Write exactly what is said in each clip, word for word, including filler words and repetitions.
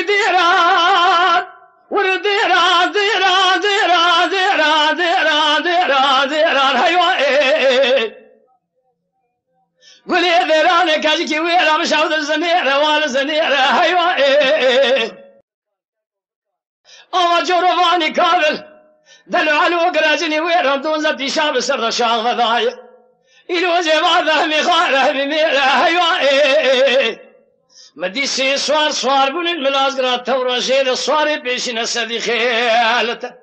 Dêran, wir dêran, dêran, dêran, dêran, dêran, dêran, dêran, dêran, heywa ê. Gulê dêranê kecikî wê re bişewdir zinê re, wal zinê re, heywa ê. Ava corovanî kavil, del û elo girecinî wê re, donze tîşa bi ser de şax vedaye. Îro zêva de hemî xare, hemî mêre, heywa ê. Mi dî sê swar, swar bûnin, mi lazgira tewra jê de swarê pêşîne sedî xêlite.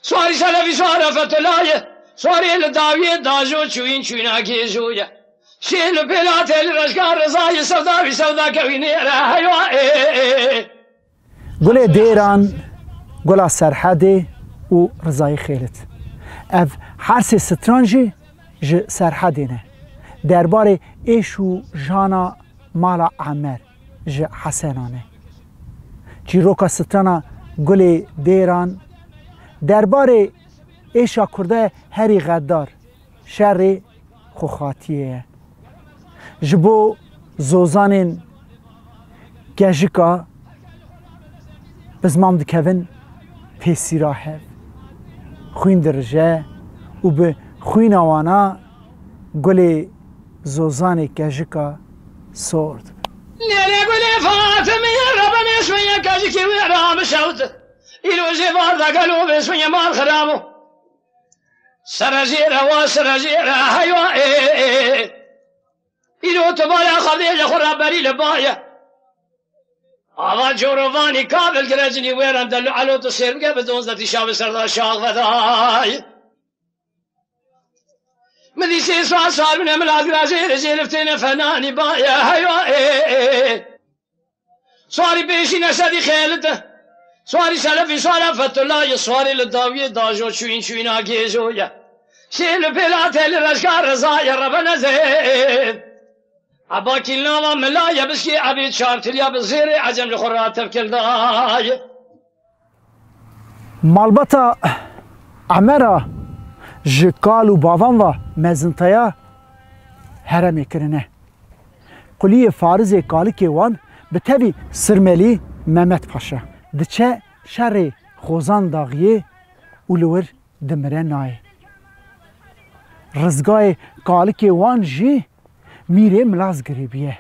Swarî selefî swara Fetullah ye, swarê li dawiyê dajo çûyîn çûyîna gêjo ye. Şê li pêla tê li reşka Riza ye, sewda wî sewda kewînê re, heywa ê. Gulê Dêran, Gula Serhedê û Rizayê Xêlit. Ev her sê stran jî ji Serhedê ne. Derbarê êş û jana mala Emer ji Hesenan e. Çîroka strana Gulê Dêran derbarê êşa Kurda herî xeddar, şerê xwehatiyê ye. Ji bo zozanên kejika bi ziman dikevin pêsîra hev. Xwîn dirije û bi xwîna wana gulê zozanê kejika sor dibe. Lêlê gulê Fatimê, rebe nêşmeye kejikê wê re bişewt. Îro jê var de gelo bêşmeye mal xirabo. Sere jê re wa, sere jê re heywa ê. Îro tu bala xwedê li xwe re berî li baye. Ava corovanî kavil girecinî wê re, del û elo tu sêr bike, bi donze tîşa bi ser de şax vedaye. Mi dî sê swar, swar bûne, mi lazgira jê re jê liftêne fenanî baye, heywa ê. Swarî pêşîne sedî xêlite. Swarî selefî swara Fetullah ye, swarê li dawiyê dajo çûyîn çûyîna gêjo ye. Şê li pêla tê li reşka Riza ye, rebe nezê. Eba kîlnava mila ye, bişkê ebê çartiliya bi zêrê ecem li xwe re tevkil daye. Malbata Emera ji kal û bavan ve mezintaya heremê kirine. Quliyê Farizê kalikê wan bi tevî Sirmelî Memed Paşa diçe şerê Xozan Daxiyê û li wir dimire nayê. Rizgayê kalikê wan jî Mîrê Milazgirê bûye.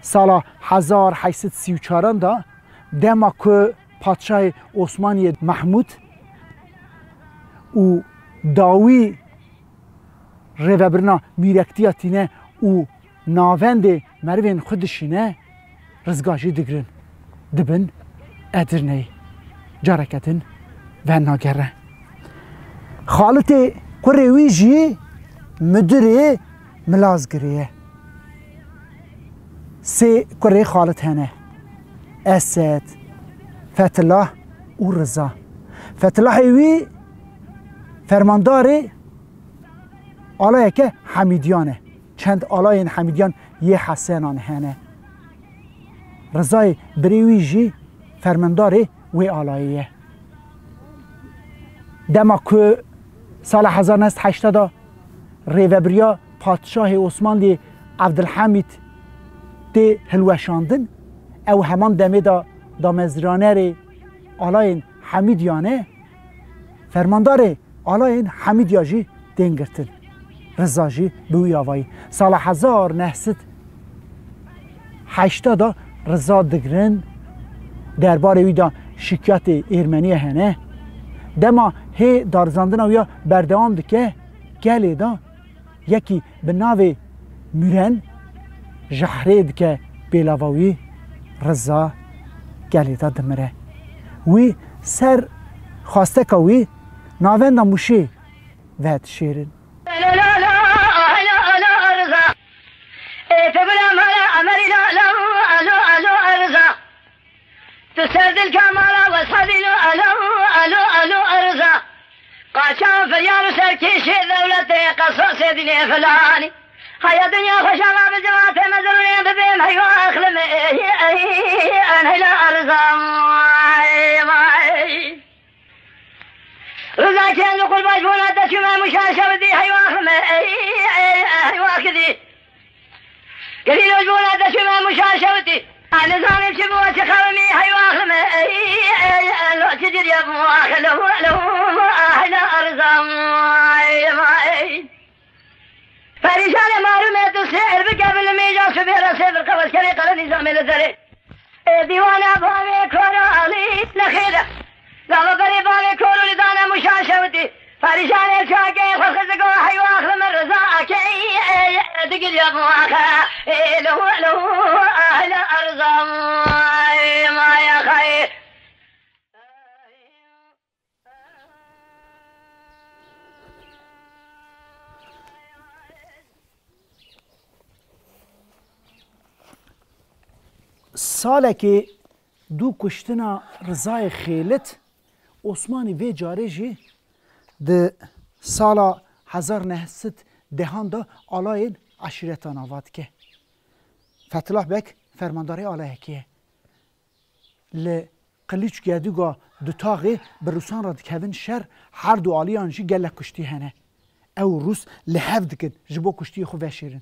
Sala hezar heşt sed sî û çaran de dema ku Padşahê Osmaniyê Mehmûd û dawî rêvebirina mîrektiya tîne û navendê merivên xwe dişîne, Rizga jî digirin, dibin Edirneyê. Careke din venagere. Xalitê kurê wî jî mudirê Milazgirê ye. Sê kurê Xalit hene. Esed, Fethilah û Riza. Fethilahê wî fermandarê alayeke Hemîdiyan e. Çend alayên Hemîdiyan yê Hesenan hene. Rizayê birê wî jî fermendarê wê alayê ye. Dema ku sala hezar neh sed heştê de rêvebiriya Padşahê Osmanlî Evdilhemîd tê hilweşandin, ew heman demê de damezranerê alayên Hemîdiyan e, fermandarê alayên Hemîdiya jî tên girtin. Riza jî bi wî avayî. Sala hezar neh sed heştê de Riza digirin, derbarê wî de şikayetê Êrmeniyê hene. Dema hê darizandina wî ya berdewam dike, gelê de yekî bi navê Mûren jehrê dike pêlava wî, Riza gelê de dimire. Wî ser xwasteka wî navenda Mûşê vedişêrin. Ê, tu bila mala Emerî la, la, alo, alo, Erza. Tu ser dilka mala weshabî lo, alo, alo, alo, Erza. Qaçan firyal û serkêşê dewletê, qesasê dilê filanî. Haya dinya xweşa ma bi cemaatê me zirûnê bibêm, heywa axlim, ey, ey, en heyla Erza. Vay, vay. Riza kendo qurbaş bona te çûme muşa şewitî, heywa axlim, ey, ey, heywa axilî. Gelîno ji bona te çûme muşa şewitî. Nizanî çi bû, çi xewimî heywaxim, ey, ey, ey, lo çi ciriye bû, ax, lo, lo, ax, lo, erzam, ey, ey. Perîşanê marûmê tu sêr bike, bi limîja şubê re sê bir qewes kerê qere nîzamê li derê. Ê dîwana bavê koralî nexêre. Lava berê bavê korolî dane muşa şewtî. Perîşanê çakê xwe xizik û heywax li min riza akey. Ê, digiriya muaxe. Ê, lo, lo, ahla erzam. Ê, maya xay. Salekê dû kuştina Rizayê Xêlit, Osmanî vê carê jî di sala hezar neh sed dehan de alayên eşîretan ava dike. Fethullah Beg fermandarê alayekê ye. Li Qiliç Gedûga Dutaxê bi Rûsan re dikevin şer, her du aliyan jî gelek kuştî hene. Ew û Rûs li hev dikin ji bo kuştiyê xwe veşêrin.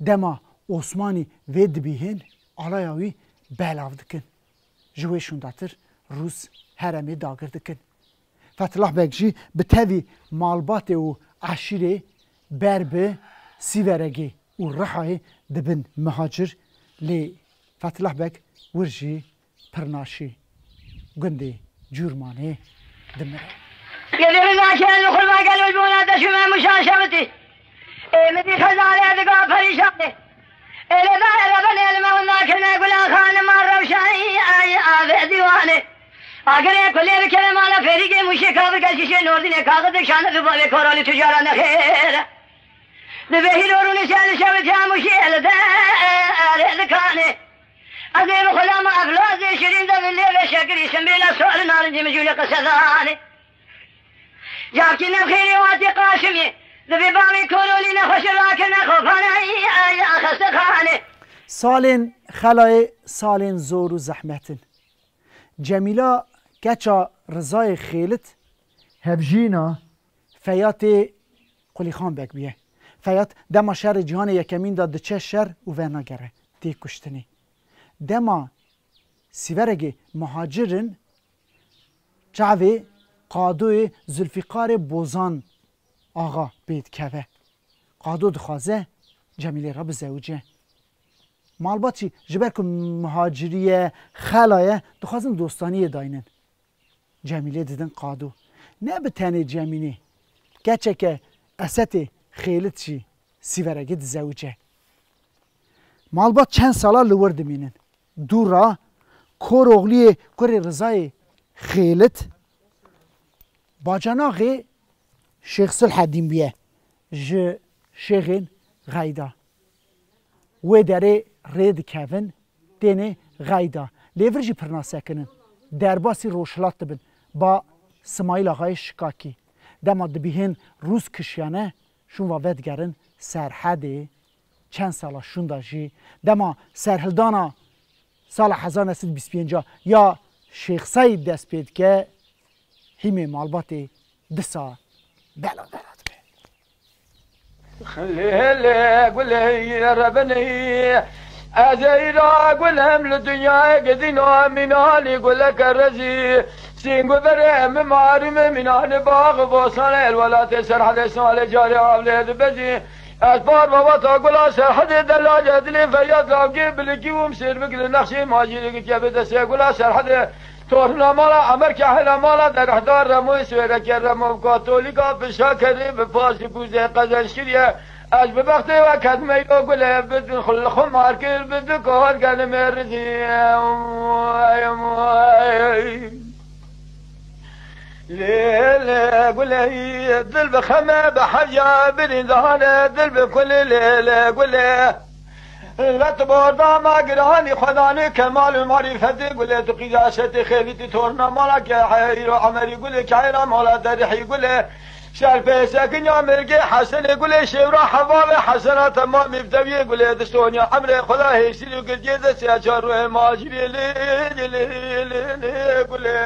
Dema Osmanî vê dibîhin, alaya wî belav dikin. Ji wê şûndatir Rûs herêmê dagir dikin. Fethullah Beg jî bi tevî malbatê û eşîrê ber bi Sîveregê û Rihayê dibin mihacir, lê Fethullah Beg wir jî Pirnaşî, gundê Cûrmanê dimire. Gelê Rida şehir li xurma gel û bona deşûme muşa şewitî. Ê min dî xezalê diga perîşanê. Ê lê dayê re benê li me winda kirine Gulan Xanima Rewşanî, ay avê dîwanê. Agirê kulê bikeve mala fêrîgê muşê kavir ke şişê nordînê kaxizê şanê bi bavê koralî tujara nexêre. Dibê hîro rûnişe li şev camuşê li derê dikanê. Ez ê bi xulama eflazê şirîn de min lê ve şekirî şimbîla sor narincî min jûlê qise zanê. Cavkî nexêrê watî qaşimî. Dibê bavê korolî nexweşi rakirine xofane ya xestexanê. Salên xelayê salên zor û zehmet in. Cemîla keça Rizayê Xêlit hevjîna Feyatê Qulîxan Beg bûye. Feyat dema şerê cîhanê yekemîn de diçe şer û venagere, tê kuştinê. Dema Sîveregê muhacir in, çavê qadoyê Zulfîqarê Bozan Axa pê dikeve. Qado dixwaze Cemîlê re bizewice. Malbat jî ji ber ku muhacirî ye, xela ye, dixwazin dostaniyê daynin. Cemîlê didin qado. Ne bi tenê Cemîlê, keçeke Esetê Xêlit jî Sîveregê dizewice. Malbat çend sala li wir dimînin. Dû ra Koroxliyê kurê Rizayê Xêlit bacanaxê Şêx Silhedîn bûye ji şêxên Xeyda. Wê derê rê dikevin, tênê Xeyda. Lê vir jî pirnasekinin. Derbasî rojhilat dibin. Ba Simayîl Axayê Şikakî. Dema dibîhin Rûs kişiyane, şûn va vedigerin Serhedê. Çend sala şûnda jî dema serhildana sala hezar neh sed bîst pênc ya Şêx Seîd dest pê dike, hîmê malbatê disa bela bela dibe. Lê lê gulê rebenî, ez ê îra gulem li dinyayê gidîno mînanî guleke rezî. Sîng û berê min marûmê mînanê bax û bostanê el welatê Serhedê salê carê avlê dibezî. Ez bar bawata gula Serhedê delal ya dilê feryad lavgê bilikî ûm sêr bik li nexşê macîrê gitiye bi destê gula Serhedê. Torna mala Emerke hela mala derhdar Remoyê Swêreke Remo Katolîka bi şakerê bi pasî pûzê qezenç kiriye. Ez bi bextê we ket meylo gulê bi xul xumar kir bi du kor gelimê rizî. Lê lê gulê dil bi xeme bi hevya birîndane dil bi kulê lê lê gulê. Let borda ma giranî xwedanê kemal û marîfetê gulê tu qîza şetê xêlî tu torna mala ke heyro emerî gulê keyra mala derihî gulê. Şerpê sekinya mêrgê Hesenê gulê şêwra hevavê Hesena temamî bi deviyê gulê di sonya emrê xweda hêşîr û girgê destê çar ruhê macirê lê lê lê lê lê gulê.